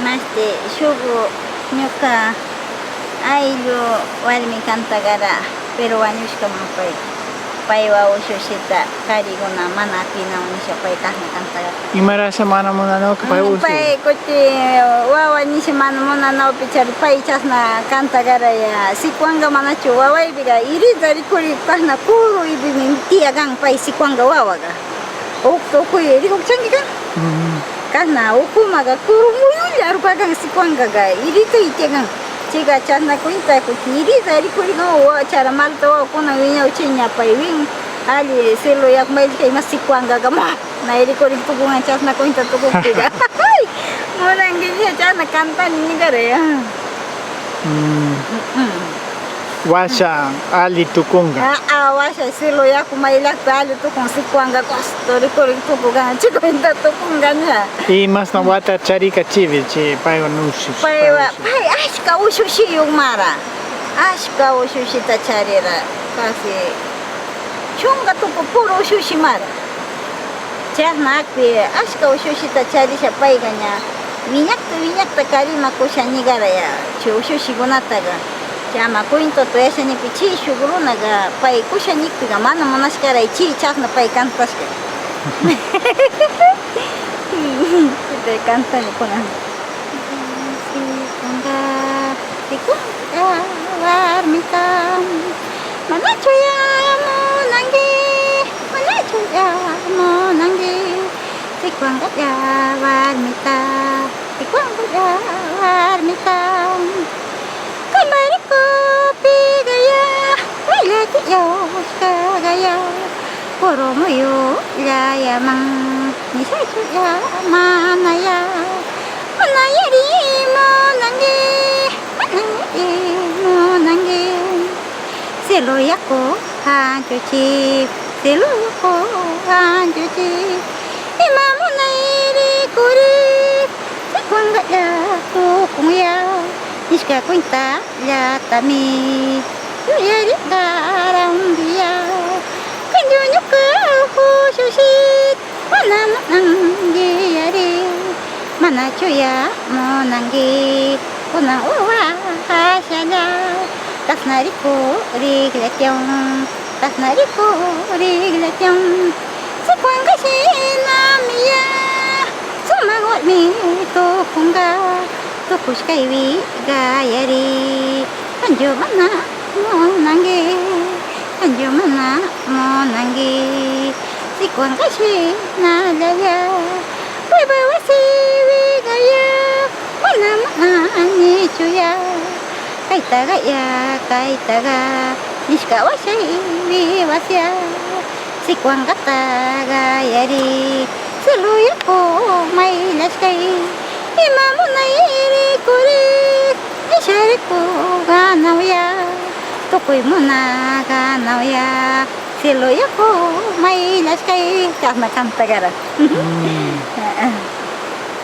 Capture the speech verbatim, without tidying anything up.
Masti, shuk ñuka ayllu warmi cantagara, pero wañushkaman pay. Paywa ushushita kariguna mana apinaw nisha pay kasna cantagara. Imarasha mana munanawki pay Mm, ushu? Pay kuti wawa nisha mana munanawpi chari pay chasna cantagara ya. Sikuanga manachu wawaypiga irida rikuri kasna kuru ibimi tiyagan pay sikuanga wawaga. Ukta ukuy rikukchankiga. Mm. Kasna ukumaga kuru muyulla arupagan sikuangaga irita itiagan. Chiga chasna cuenta kuti irida rikurigan wa chara malta wawakuna wiñawchiña pay win ali cielo yakumayllika ima sikuangaga ma nay rikurin tukungan chasna cuenta tukukpiga. Munankiña chasna cantani nigaraya. Mm. Mm. Washa ali tukunga. Ah, ah, washa cielo yaku mayllakpi ali tukun sikuanga gusto rikurin tukunga chikuinta tukungaña. Imasna wata charika chivi chi paywa nushi. Paywa, pay ashka ushushiyuk mara. Ashka ushushita charira. Casi chunga tuku puru ushushi mara. Chasna akpi ashka ushushita charisha payga ña wiñakta wiñakta karimakusha ñigaraya chay ushushikunataga. Chama cuento tuyasha ñipi chay shuk runaga pay kusha ñikpiga mana munashkaray chay chasna pay cantashka. Chay cantani kunan. Sikuanga, sikuanga warmita, manachu ya munanki, manachu ya munanki, sikuanga ya warmita, sikuanga ya warmita. Kay mariku pigaya, waylla tiyashkagaya, puru muyullayaman, nishachuya manaya, manayari munanki, manayari munanki. Cielo yaku hanchuchi, cielo yaku hanchuchi, ima munay rikuri, sikuangalla tukunya, nishka cuenta llatami yuyariqarankiya. Kanchu ñuqa ushushit mana munanki ari, manachuya munanki? Kunan wawa kashalla, tasna rikuriqlla tiyan, tasna rikuriqlla tiyan. Sikuanga shinamiya, sumaq warmi tukunqa, tukushkaypi qayari. Kanchu mana munanki, kanchu mana munanki, sikuanga shinallaya, paypa wasipi qaya, mana munanichuya, kayta qaya, kayta qaya, nishka washaypi wasya. Sikuangata qayari, cielo yaku mayllashkay, ima munay rikuri, nisha rikuqanawya, tukuy munaqanawya, cielo yaku mayllashkay, chasna cantagara. Mm.